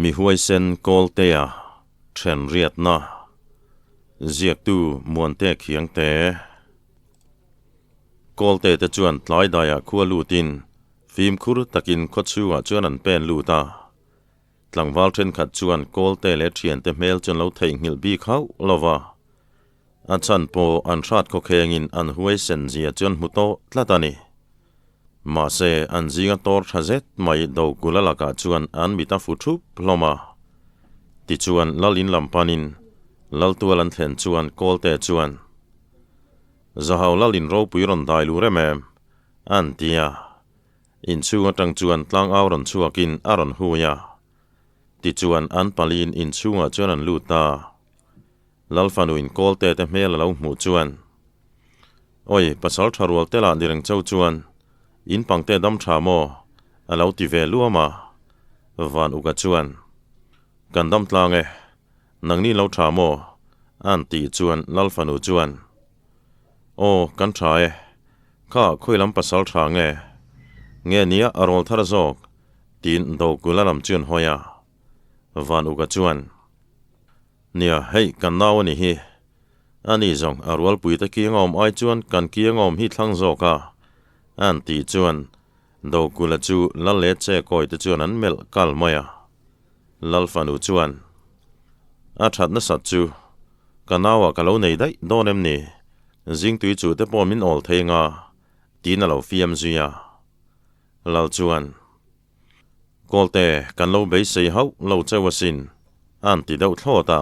Mi huaisen Kawltea then riatna ziaktu Muante Khiangte. Kawlte te chuan tlai daiah khua lutin fimkhur takin khawchhungah chuan an pen lut a. Tlangval thenkhat chuan Kawlte leh thiante hmel chu an lo theihnghilh bik hauh lo va. A chhan pawh an hrat khawkhengin an huaisen zia chu an hmu tawh tlat a ni. Mahse, an zinga tawr tha zet mai Dokula lakah chuan an mit a fu thup hlawm a. Tichuan, Lal in lam panin Laltual an thlen chuan Kawlte chuan, Zahau Lal in ropui rawn dai lu rem em? an ti a. Inchhung atang chuan tlangau rawn chhuakin a rawn hui a. Tichuan, an paliin inchhungah chuan an lut a. Lalfanuin Kawlte te hmel a lo hmuh chuan, Awi, pasal tha rual te lah ni reng cho chuan, in pangte dam tha maw? a lo ti ve luam a. Van Uka chuan, Kan dam tlang e, nangni lo tha maw? a'n tih chuan Lalfanu chuan, Aw, kan tha e, kha khawi lam pasal tha nge? Nge nia a rawl thar zawk? tiin Dokula lam chuan hawi a. Van Uka chuan, Nia, hei kan nau a ni hi. A ni zawng, a rualpuite kiang a awm ai chuan kan kiang a awm hi thlang zawk a, an tih chuan Dokula chu Lal leh Chekawi te chuan an melh kal mai a. Lal fanu chuan, A that nasat chu, ka nauah ka lo nei daih dawn em ni? Zingtui chu te pawh min awl thei nga, tiin a lo fiam zui a. Lal chuan, Kawlte, kan lo beisei hauh lo cheu asin, a'n ti deuh thlawt a.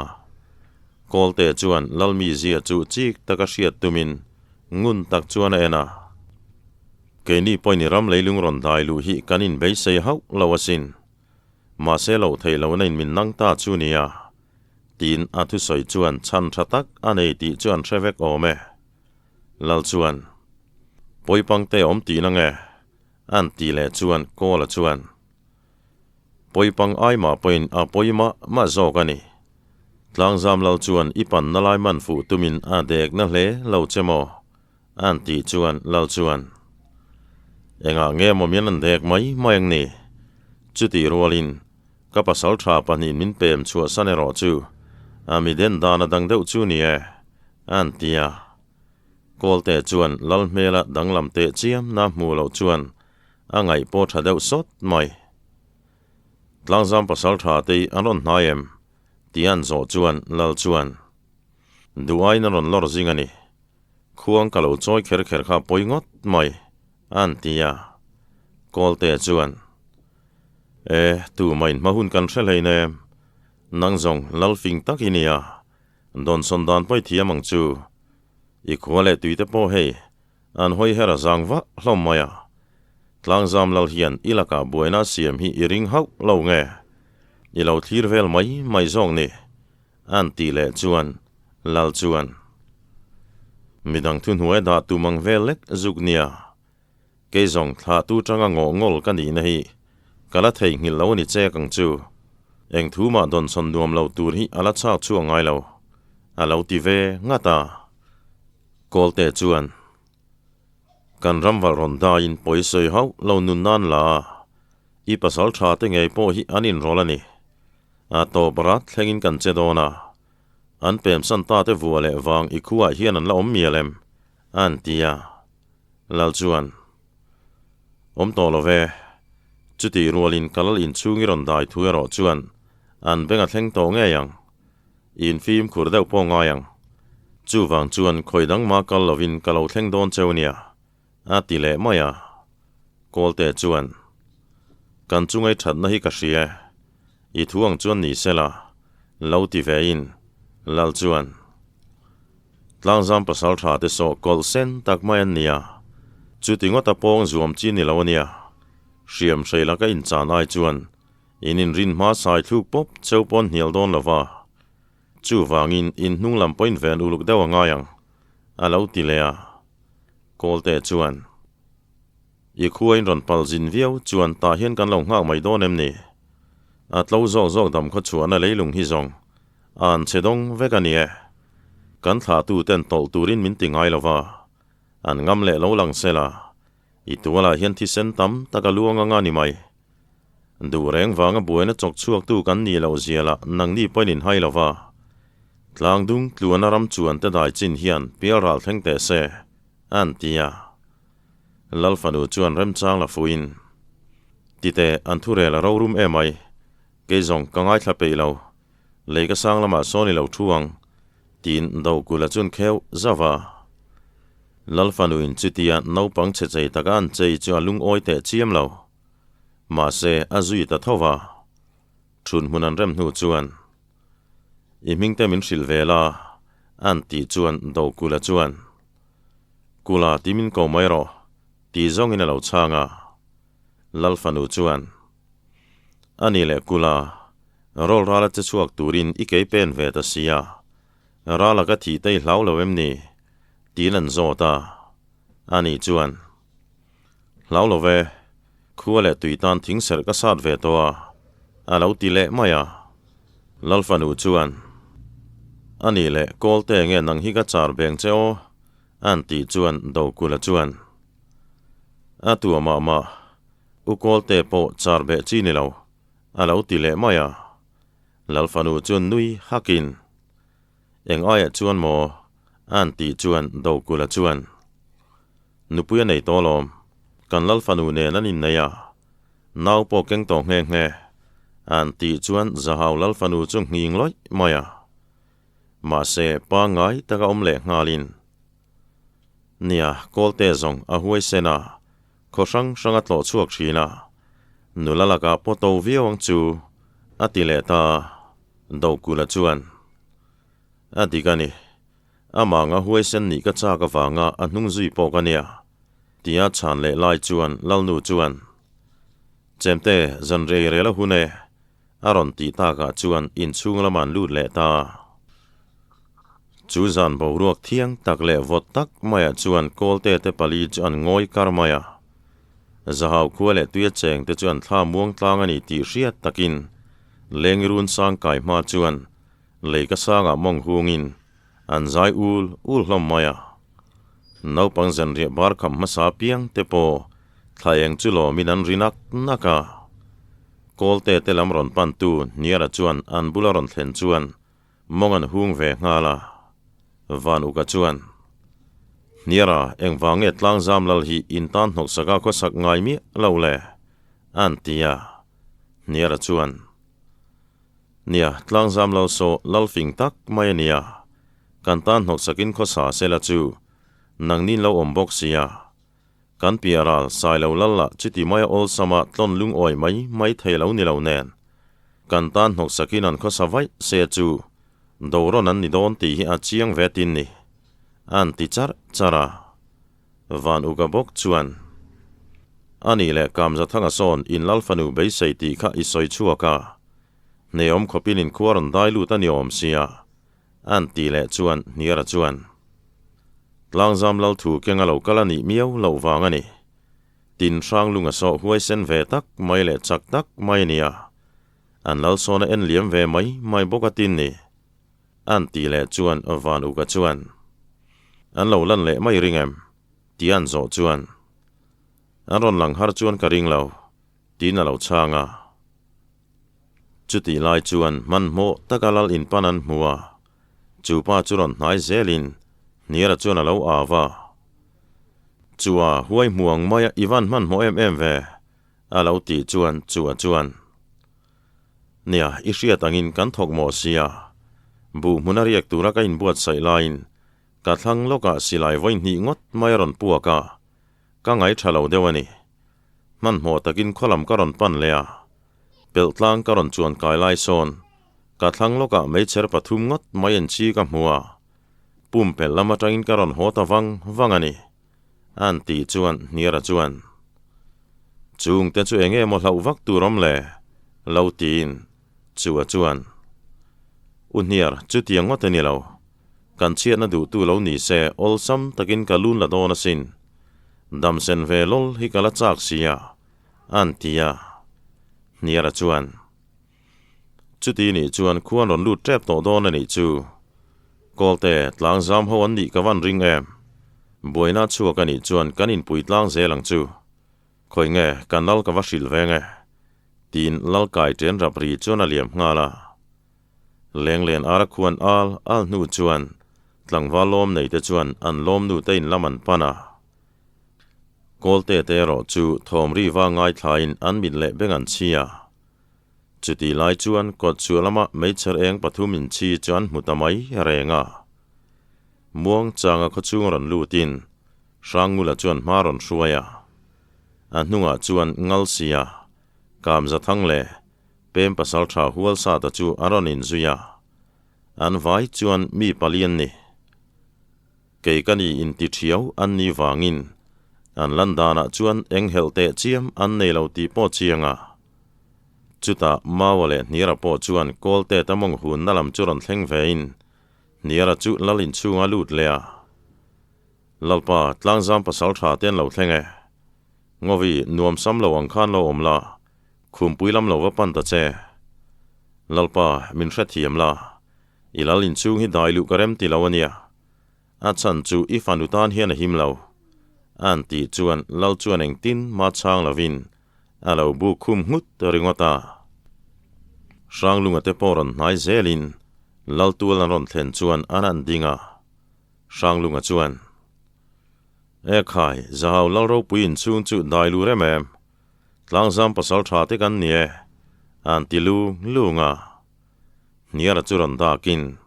Kawlte chuan Lalmizia chu chik taka hriat tumin ngun tak chuan a en a. Keini pawhin i ram leilung rawn dai luh hi kan inbeisei hauh lo asin. Mahse loh theih lohna in min nang ta chu nia, tiin a thusawi chuan chhan tha tak a nei tih chu an hre vek awm e. Lal chuan, Pawipangte awm tih na nge? An tih leh chuan Kawla chuan, Pawipang ai mah pawhin a pawi mah mah zawk a ni. Tlangzam lal chuan i panna lai man fuh tumin a dek na hle lo che maw? An tih chuan lal chuan, Engah nge maw min an dek mai mai ang ni? Chutih rualin ka pasal tha pahnihin min pem chhuahsan erawh chu a mi den dan a dang deuh chu ni e, an ti a. Kawlte chuan Lal hmela danglam teh chiam na hmuh loh chuan a ngaih pawh tha deuh sawt mai. Tlangzam pasal tha te hi an rawn hnai em? tih an zawh chuan Lal chuan, Duh aiin an rawn lawr zing a ni. Khuang ka lo chawi kher kher kha pawi ngawt mai, an ti a. Kawlte chuan, E, tumah in hma hun kan hre hlein em? Nang zawng Lal fing tak i nia, Dawnsawn dan pawh i thiam ang chu. I khua leh tui te pawh hei, an hawi her a zang vah hlawm mai a. Tlangzam lal hian i lakah buaina a siam hi i ring hauh lo nge? I lo thlir vel mai mai zawk ni, an tih leh chuan lal chuan, Midang thuhnuai dah tum ang vel lek zuk nia, kei zawng thlah tu tanga ngawh ngawl ka nihna hi ka la theihnghilh lo a ni chek ang chu. Eng thu mah dawnsawn nuam lo tur hi a la chak chhuak ngai lo, a lo ti ve ngat a. Kawlte chuan, Kan ramval rawn daiin pawisawi hauh lo nun nan la a, i pasal tha te ngei pawh hi an inrawlh a ni. A tawp rat thlengin kan che dawn a, an pemsan ta te vua leh vang i khuaah hian an la awm mial em? an ti a. Lal chuan, Awm tawh lo ve. Chutih rualin ka lal inchhung i rawn dai thu erawh chuan an beng a thleng tawh ngei ang. I infimkhur deuh pawh ngai ang. Chuvang chuan khawi dang mah kal lovin ka lo thleng dawn cheu nia, a ti leh mai a. Kawlte chuan, Kan chungai thatna hi ka hria e. I thu ang chuan ni sela, lo ti vein, Lal chuan, Tlangzam pasal tha te saw kawlh sen tak mai an nia, chuti ngawta pawng zuam chi ni lo a nia. Hriam hrei laka inchan ai chuan in inrin hma sai thluk pawp cheu pawn hnial dawn lo va, chuvangin in hnung lam pawhin ven uluk deuh a ngai ang, a lo ti leh a. Kawlte chuan, I khua in rawn pal zin viau chuan tah hian kan lo nghak mai dawn em ni? A tlo zawk zawk dam khaw chhuahna leilung hi zawng an che dawng vek a ni e. Kan thlahtu ten tawlh turin min ti ngai lo va, an ngam leh lo lang sela, i tualah hian thisen tam tak a luang anga ni mai. Duh reng vanga buaina chawk chhuaktu kan nih loh zia lah nangni pawhin in hai lo va. Tlang dung tluana ram chuan te dai chin hian pial ral thleng teh se, an ti a. Lal fanu chuan remchang la fuin, Tite, an thu rel a rorum emai, kei zawng ka ngaithla peih lo, lei ka sang lamah sawn i lo thu ang, tiin Dokulh a chun kheuh zauh a. Lal fanuin chutia naupang chhe chei taka an chei chu a lungawi teh chiam lo. Mahse, a zui ta tho va. Thun hmun an rem hnu chuan, I hmingte min hrilh ve la, an tih chuan Dokulh-a chuan, Kula ti min ko mai rawh, ti zawngin a lo chhang a. Lal fanu chuan, A ni leh Kula, rawl rala che chhuak turin i kei pen ve ta sia, rala ka thih te i hlau lo em ni? tiin an zawt a. Ani chuan, Hlau lo ve, khua leh tui tan thing serh ka sat ve tawh a, a lo ti leh mai a. Lal fanu chuan, A nih leh Kawlte nge nang hi ka char beng che aw? an tih chuan Dokulh-a chuan, A tua mah mah, u Kawlte pawh char beh chi ni lo, a lo ti leh mai a. Lal fanu chuan nui hakin, Eng aiah chuan maw? an tih chuan Dokulh-a chuan, Nupui a nei tawh alawm, kan lal fanu nen an innei a, nau pawh keng tawh nghe nghe, an tih chuan Zahau lal fanu chu nghing lawih mai a. Mahse, pangngai taka awm leh nghalin, Nia, Kawlte zawng a huaisen a, khaw hrang hrang a tlawh chhuak thin a, nula lakah pawh to viau ang chu, a ti leh ta, Dokulh-a chuan. A dik a ni. Amah anga huaisen nih ka chak avanga a hnung zui pawh ka nia, tia chhan leh lai chuan Lalnu chuan, Chemte, zan rei rel a hun e, a rawn tih takah chuan inchhung lamah an lut leh ta. Chu zan boruak thiang tak leh vawt tak maiah chuan Kawlte te pali chu an ngawi kar mai a. Zahau khua leh tuia cheng te chu an thla muang tlang a ni tih hriat takin Lengrun sangkai hma chuan Lei ka sangah mawng hungin an zai ul ul hlawm mai a. Naupang zanriah bar kham hmasa piang te pawh thla eng chu lawmin an ri nak nak a. Kawlte te lam rawn pantu Hniara chuan an bula rawn thlen chuan mawng an hung ve nghal a. Van Uka chuan, Hniara, engvang nge tlangzam lal hi in tan hnawksaka khawsak ngai miah lo le? an ti a. Hniara chuan, Nia, tlangzam lo saw lal fing tak mai a nia. Kan tan hnawksakin khawsa se la chu, nangnin lo awm bawk sia. Kan piah ral sai lo lal lah chuti maia awlsama tlawn lungawi mai mai thei lo ni lo nen. Kan tan hnawksakin an khawsa vaih se chu, dorawn an ni dawn tih hi a chiang ve tin ni. An ti charh charh a. Van Uka bawk chuan, A nih leh Kamzathanga sawn in Lal fanu beisei tih kha i sawi chhuak a, hneawm khawpin in khua rawn dai lut a ni awm sia, an tih leh chuan Hniara chuan, Tlangzam Lal thu keng a lo kal a nih miau loh vang a ni. Tin Hranglunga sawh huaisen ve tak mai leh chak tak mai a nia, an Lal sawn a en liam ve mai mai bawk a tin ni. An tih leh chuan Van Uka chuan, An lo lan leh mai ring em? tih an zawh chuan, An rawn lang har chuan ka ring lo, tiin a lo chhang a. Chutih lai chuan hmanhmawh taka lal inpan an hmu a, chu pa chu rawn hnai zelin Hniara chuan a lo au a. Chua huai hmu ang maia i van hmanhmawh em em ve, a lo tih chuan Chua chuan, Nia, i hriat angin kan thawk mawh sia. Buh hmuna riak tura ka inbuatsaih laiin ka thlang lawkah silai vawi hnih ngawt mai a rawn puak a, ka ngaitha lo deuh a ni. Hmanhmawh takin khawlam ka rawn pan leh a, pelh tlang ka rawn chuan kai lai sawn ka thlang lawkah meichher pathum ngawt mai en chi ka hmu a, pumpelh lam atangin ka rawn haw ta vang vang a ni. An tih chuan Hniara chuan, Chungte chu eng emaw hlauh vak tur awm le? lo tiin Chua chuan, U Hniar, chutiang ngawt a ni lo. Kan chhiatna duhtu lo ni se awlsam takin ka lun la dawn asin. Damsen ve lawl hi ka la chak sia, an ti a. Hniara chuan, Chuti nih chuan khuan rawn lut tep tawh dawn a nih chu. Kawlte, tlangzam ho an nih ka van ring em? Buaina chhuak a nih chuan kan inpui tlang zel ang chu. Khawi nge, kan lal ka va hrilh ve nge? Tiin lal kai ṭen rap ri chuan a liam nghal a. Lenglen ara khuan al al hnu chuan tlangval lawm nei te chuan an lawmnu te in lam an pan a. Kawlte te erawh chu thawm ri va ngaithlain an mit leh beng an chhi a. Chuti lai chuan kawtchhuah lama meichher eng pathum inchhi chu an hmu ta mai reng a. Muang changa khawchhung rawn lutin Hrangngula chuan hma rawn hruai a. A hnungah chuan Ngalsia, Kamzathang leh Pem pasal tha hual sa ta chu a rawn inzui a. An vai chuan mi pali an ni. Kei ka ni inti thiau an ni vangin an lan danah chuan eng helh teh chiam an nei lo tih pawh chiang a. Chutah Maua leh Hniara pawh chuan Kawlte ta mawng hunna lam chu rawn thleng vein Hniara chu lal inchhunga lut leh a. Lalpa, tlangzam pasal tha te an lo thleng e. Ngawi, nuam sam lo ang khan lo awm la, khumpui lam lo va pan ta che. Lalpa, min hrethiam la, i lal inchhung hi dai luh ka rem ti lo a nia. A chhan chu i fanu tan hian a him lo. An tih chuan lal chuan engtin mah chhang lovin a lo buk khum nghut ringawt a. Hranglunga te pawh rawn hnai zelin lal tual an rawn thlen chuan an an ding a. Hranglunga chuan, E khai, Zahau lal ropui inchhung chu dai lu rem em? Tlangzam pasal tha te kan ni e, an ti lung lung a. Hniara chu rawn dakin,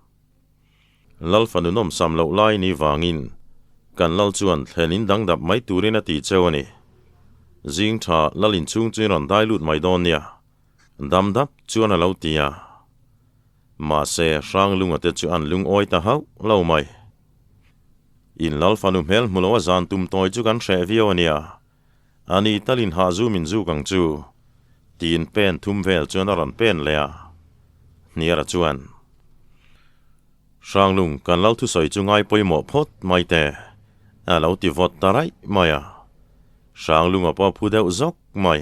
Lal fanu nawmsam loh lai ni vangin kan lal chuan thlen in dang dap mai turin a ti cheu a ni. Zing tha lal inchhung chu in rawn dai lut mai dawn nia, dam dap chuan a lo ti a. Mahse, Hranglunga te chu an lungawi ta hauh lo mai. In lal fanu hmel hmu lo a zan tum tawi chu kan hreh viau a nia. Ani talin hah zu min zuk ang chu, tiin pen thum vel chuan a rawn pen leh a. Hniara chuan, Hranglung, kan lal thusawi chu ngai pawimawh phawt mai te, a lo ti vawt ta raih mai a. Hranglunga pawh a phu deuh zawk mai.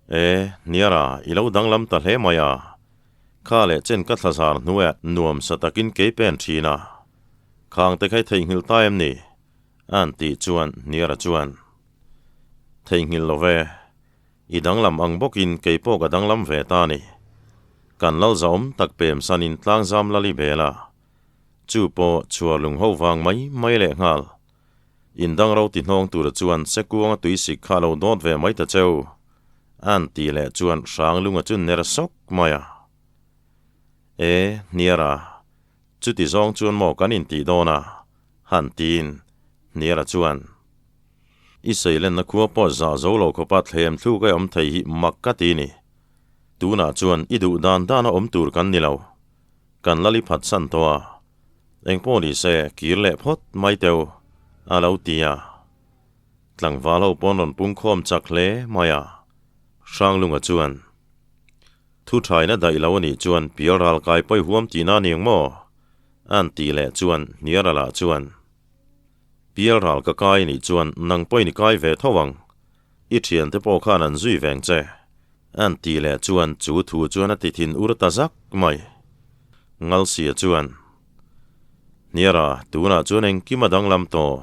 E, Hniara, i lo danglam ta hle mai a. Kha leh chen ka thlazar hnuaiah nuam sa takin kei pen thin a. Khang te kha i theihnghilh ta em ni? An tih chuan Hniara chuan, Theihnghilh lo ve, i danglam ang bawkin kei pawh ka danglam ve ta a ni. Kan lal zahawm tak pem sanin tlangzam lal i bel a, chu pawh chhuar lung ho vang mai mai leh nghal. In dang ro ti hnawng tura chuan sekuanga tui sik kha lo dawt ve mai ta cheu, an tih leh chuan Hranglunga chu ner sawk mai a. E, Hniara, chuti zawng chuan maw kan intih dawn a? Han tiin, Hniara chuan, I seilenna khua pawh zah zo lo khawpa thlem thluk a awm thei hi mak ka ti ni. Tunah chuan i duh dan dana awm tur kan ni lo. Kan la li phat san tawh a. Engpawh ni se, kir leh phawt mai teu, a lo ti a. Tlangval ho pawn rawn pungkhawm chak hle mai a. Hranglunga chuan, Thu thaina daih lo a nih chuan pial ral kai pawi huam tihna a ni ang maw? An tih leh chuan Hniarala chuan, Pial ral ka kai nih chuan nang pawhin i kai ve tho ang, i thiante pawh khan an zui veng che. An tih leh chuan chu thu chuan a ti thin ur ta zak mai. Ngalsia chuan, Hniara, tunah chuan engkim a danglam tawh.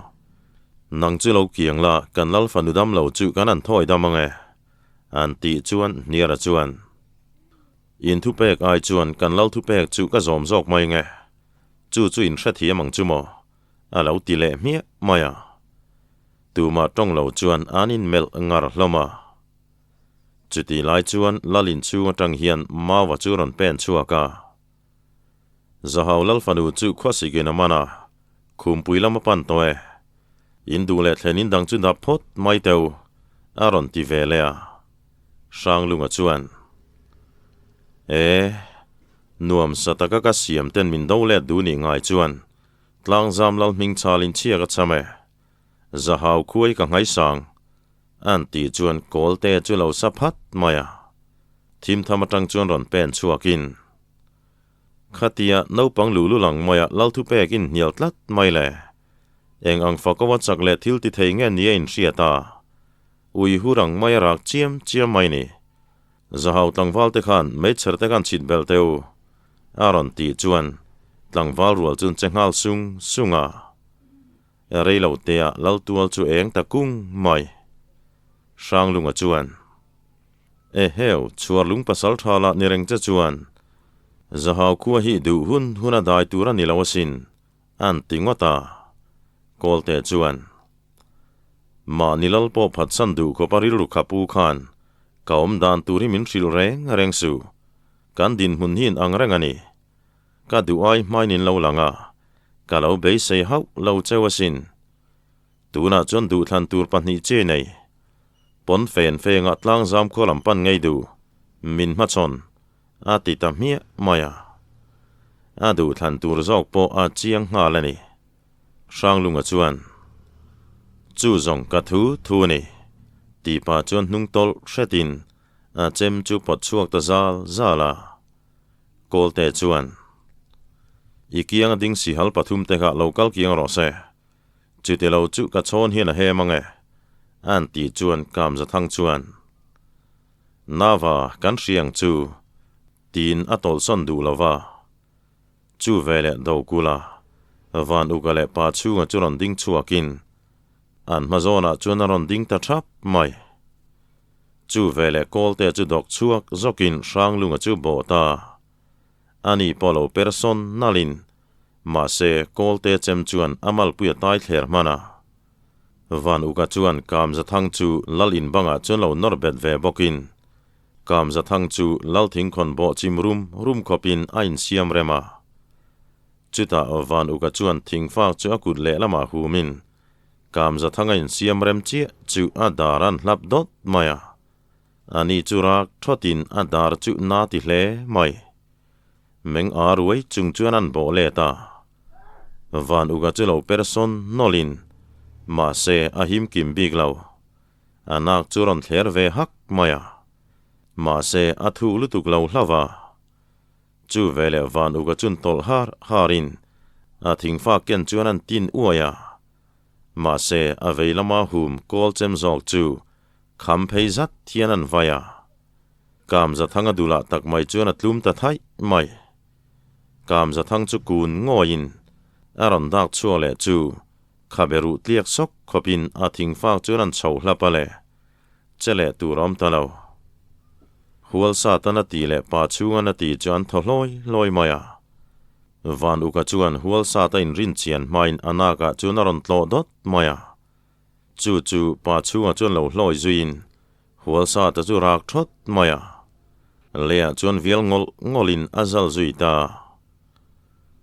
Nang chu lo kiang la, kan lal fanu dam lo chu kan an thawi dam ang e. An tih chuan Hniara chuan, In thupek ai chuan kan lal thupek chu ka zawm zawk mai nge? Chu chu in hrethiam ang chu maw? A lo ti leh hmiah mai a. Tumah tawng lo chuan an inmelh ngar hlawm a. Chutih lai chuan lal inchhung atang hian Maua chu rawn pen chhuak a. Zahau lal fanu chu khuasikin a man a, khumpui lam a pan tawh e. In duh leh thlen in dang chu dap phawt mai teu, a rawn ti ve leh a. Hranglunga chuan, E, nuam sa taka ka siam ten min do let duh nih ngai chuan tlangzam lal hming chhalin chhia ka cham e, Zahau khuai ka nghaisang, an tih chuan Kawlte chu lo sa phat mai a. Thimtham atang chuan rawn pen chhuakin, Khatia naupang luh lu lang maia lal thupek in hnial tlat mai le, eng ang fakawa chak leh thil ti thei nge nia inhriat a? Ui hu rang mai a rak chiam chiam mai ni. Zahau tlangval te khan meichher te khan chhit belh teh u, a rawn tih chuan tlangval rual chu an che nghal sung sung a. Rei lo tea lal tual chu eng ta kung mai. Hranglunga chuan. Eheu, chhuar lung pasal tha lah ni reng che chuan Zahau khua hi duh hun hun a dai tur a ni lo asin, an ti ngawt a. Kawlte chuan, Mahni lal pawh phatsan duh khawp a rilru kha pu khan ka awm dan tur hi min hrilh reng reng suh. Kan dinhmun hi in ang reng a ni. Ka duh ai hmain in lo lang a, ka lo beisei hauh lo cheu asin. Tunah chuan duhthlan tur pahnih che nei. Pawn fen fengah tlangzam khaw lam pan ngei duh, min hmachhawn, a ti ta hmiah mai a. A duhthlan tur zawk pawh a chiang nghal a ni. Hranglunga chuan, Chu zawng ka thu thu a ni, tih pah chuan hnung tawlh hretin a chem chu pawt chhuak ta zal zal a. Kawlte chuan, I kianga ding sihal pathum te kha lo kal kiang rawh se. Chuti lo chu ka chhawn hian a hem ang e, an tih chuan Kamzathang chuan, Nava, kan hria ang chu, tiin a tawlhsawn duh lo va. Chu veleh Dokula, Van Uka leh Pa chhunga chu rawn ding chhuakin an hma zawnah chuan a rawn ding ta thap mai. Chu veleh Kawlte chu dawk chhuak zawkin Hranglunga chu bawh ta. Ani pawh lo per sawn nalhin Mahse, Kawlte chem chuan a malpui a tai thler hman a. Van Uka chuan Kamzathang chu Lal in bangah chuan lo nawr bet ve bawkin, Kamzathang chu Lal thingkhawn bawh chim rum rum khawpin a insiam rem a. Chutah Van Uka chuan thingfak chu a kut lehlamah humin, Kamzathang a insiam rem chiah chu a dar an hlap dawt mai a. Ani chu rak thawtin a dar chu na ti hle mai. Meng a ruai chung chuan an bawh let a. Van Uga chu lo per sawn nawlhin, mahse a him kim bik lo. A nak chu rawn thler ve hak mai a. Mahse a thuk lutuk lo hlauh a. Chu veleh Van Uga chun tawlh har harin a thingfa ken chuan an tin uai a. Mahse a vei lama hum kawl chem zawk chu kham phei zat hian an vai a. Kamzathanga dulah tak mai chuan a tlum ta thaih mai. Kamzathang chu kun ngawiin a rawn dak chhuak leh chu khabe ruh tliak sawk khawpin a thingfak chuan an chho hlap a le. Che leh tur a awm ta lo. Hualsa tan a ti leh pa chhunga na ti chu an thaw hlawi hlawi mai a. Van Uka chuan Hualsa ta inrin chian hmain a nakah chuan a rawn tlawh dawt mai a. Chu chu pa chhunga chuan lo hlawi zuiin Hualsa te chu rak thawt mai a, leiah chuan vial ngawlh ngawlhin a zal zui ta.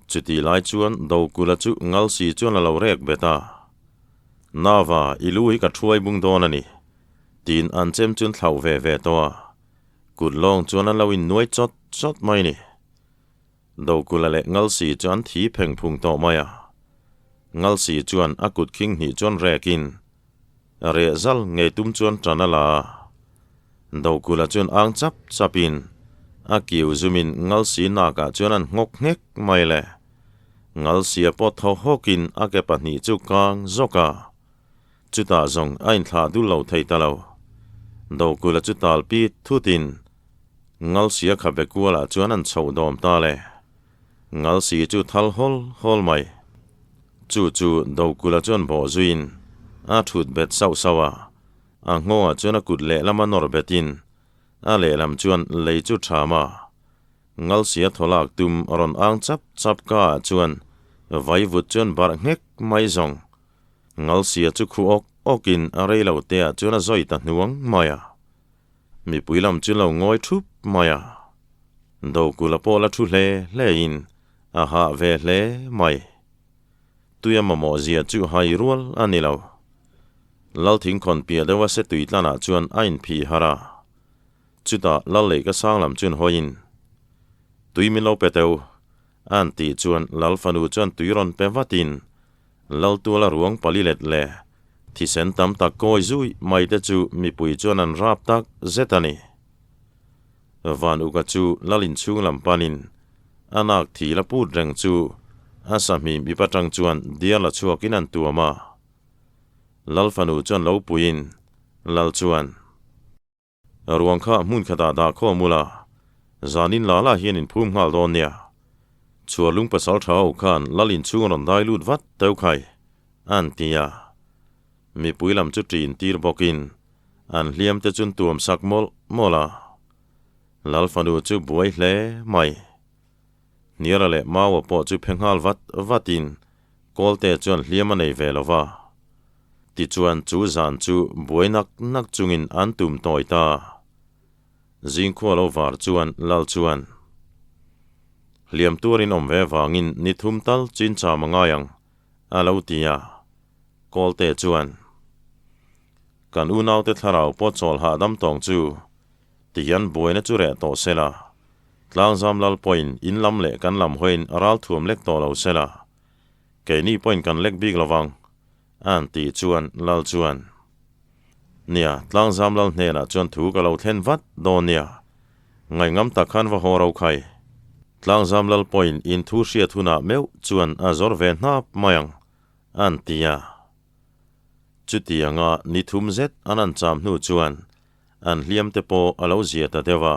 Chutih lai chuan Dokula chu Ngalsi chuan a lo rek bet a, Nava, i lu hi ka thuai bung dawn a ni, tiin an chem chuan thlauh ve ve tawh a, kut lawng chuan an lo innuai chawt chawt mai ni. Dokula leh Ngalsi chu an thi pheng phung tawh mai a, Ngalsi chuan a kut khing hnih chuan rekin, Reh zal ngei tum chuan ṭan a la a. Dokula chuan ang chap chapin a kiu zumin Ngalsi nakah chuan an nghawk nghek mai le. Ngalsia pawh thaw hawkin a ke pahnih chu kang zawk a. Chutah zawng a inthlah dul lo thei ta lo. Dokula chu tal pit thutin Ngalsia khabe kualah chuan an chhoh dawm ta le. Ngalsi chu thal hawl hawl mai. Chu chu Dokula chuan bawh zuiin a thut bet sauh sauh a, a nghawngah chuan a kut lehlama nawr betin a lehlam chuan lei chu ṭham a. Ngalsia thawlak tum a rawn ang chap chap ka ah chuan vaivut chuan barh nghek mai zawng. Ngalsia chu khu awk awkin a rei lo te ah chuan a zawi ta hnuang mai a. Mipui lam chu lo ngawi thup mai a. Dokula pawh la thu hle hle in a hah ve hle mai. Tuia mamawh zia chu hai rual a ni lo. Lalthingkhawn piah deuha se tui tlanah chuan a inphih harh a. Chutah Lal leh ka sang lam chuan hawiin, Tui min lo pe teu, an tih chuan Lal fanu chuan tui rawn pe vatin Lal tuala ruang pali let leh thisen tam tak kawi zui mai te chu mipui chuan an rap tak zet a ni. Van Uka chu Lal inchhung lam panin a nak thi la put reng chu a sahmim ip atang chuan diar la chhuakin an tuam a. Lal fanu chuan lo puiin Lal chuan. Ruang kha hmun khatah dah khawm ula, zanin la la hian inphum nghal dawn nia. Chhuar lung pasal tha ho khan lal inchhung a rawn dai lut vat teuh khai, an ti a. Mipui lam chu ṭin tir bawkin an hliam te chuan tuam sak mawlh mawlh a. Lal fanu chu buai hle mai. Hniara leh Maua pawh chu phe nghal vat vatin Kawlte chuan hliam a nei ve lo va. Tichuan chu zan chu buai nak nak chungin an tum tawi ta. Zingkhua lo var chuan Lal chuan, Hliam tuarin awm ve vangin ni thum tal chin cham a ngai ang, a lo ti a. Kawlte chuan, Kan unaute thlarau pawh chawl hahdam tawng chu Tihian buaina chu reh tawh sela, tlangzam lal pawhin in lam leh kan lam hawiin ral thuam lek tawh lo sela, keini pawhin kan lek bik lovang, an tih chuan lal chuan, Nia, tlangzam lal hnenah chuan thu ka lo thlen vat dawn nia, ngaihngam tak khan va haw ro khai. Tlangzam lal pawhin in thu hriat hunah meuh chuan a zawr ve hnap mai ang, an ti a. Chutianga ni thum zet an an cham hnu chuan An hliam te pawh a lo zia ta deuh a,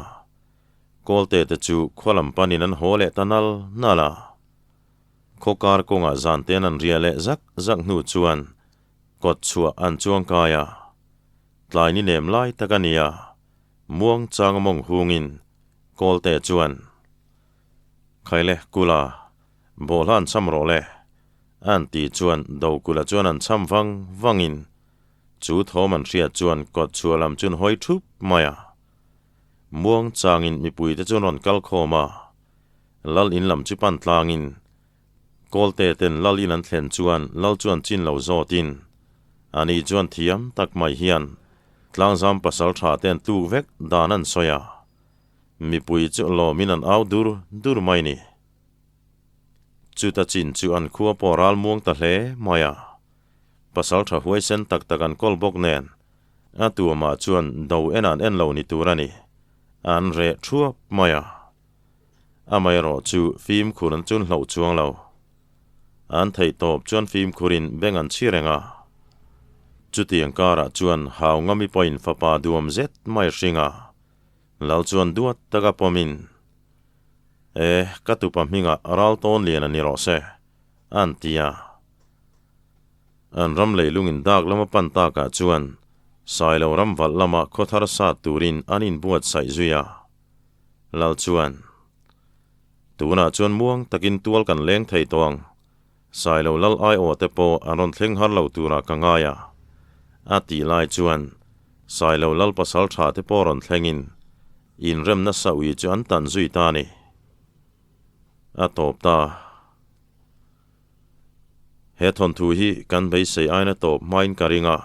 Kawlte te chu khua lam panin an haw leh ta nal nal a. Khaw kar kawngah zan ten an riah leh zak zak hnu chuan kawt chhuah an chuang kai a. Tlai ni nem lai tak a ni a, muang chang a mawng hungin Kawlte chuan, Khaile Kula, bawhhla an cham rawh le, an tih chuan Dokula chuan an cham vang vangin Chu thawm an hriat chuan kawt chhuah lam chu an hawi thup mai a. Muang changin mipuite chu an rawn kal khawm a. Lal in lam chu pan tlangin Kawlte ten Lal in an thlen chuan Lal chuan chin lo zawtin ani chuan thiam tak mai hian tlangzam pasal tha te an tluk vek dan an sawi a. Mipui chu lawmin an au dur dur mai ni. Chuta chin chu an khua pawh ral muang ta hle mai a. Pasal tha huaisen tak tak an kawl bawk nen, a tuamah chuan do en an en lo ni tur a ni. An reh thuap mai a. Amaherawh chu fimkhur an chun hloh chuang lo. An theih tawp chuan fimkhurin beng an chhi reng a. Chutiang karah chuan hau ngami pawhin fapa duam zet mai hring a, Lal chuan duat taka pawmin, E, ka tupa hmingah ral tawn lian a ni rawh se, an ti a. An ram leilungin dak lama pan takah chuan Sailo ram valh lama khawthar sat turin an inbuatsaih zui a. Lal chuan, Tunah chuan muang takin tual kan leng thei tawh ang. Sailo lal aiawh te pawh an rawn thleng har lo turah ka ngai a. A tih lai chuan Sailo lal pasal tha te pawh rawn thlengin inremna saui chu an tan zui ta a ni. A tawp ta. He thawnthu hi kan beisei aina tawp hmain ka ring a,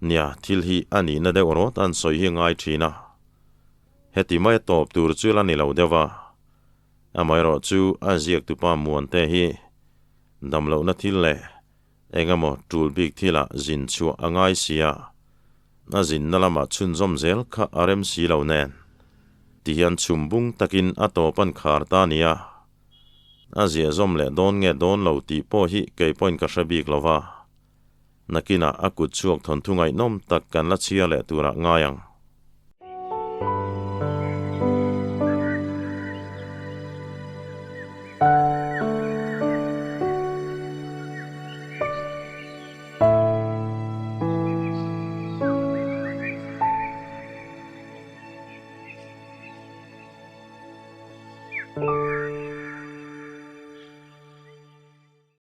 nia thil hi a nihna deuh rawt an sawi hi a ngai thin a, heti maia tawp tur chu la ni lo deuh a, amaherawh chu a ziaktupa Muante hi damlohna thil leh engemaw tul bik thilah zin chhuah a ngai si a, a zinna lamah chhunzawm zel kha a rem si lo nen tihian chhum bung takin a tawp an khar ta nia. A ziahzawm leh dawn nge dawn lo tih pawh hi kei pawhin ka hre bik lo va. Nakinah a kut chhuak thawnthu ngaihnawm tak kan la chhiar leh turah ngai ang.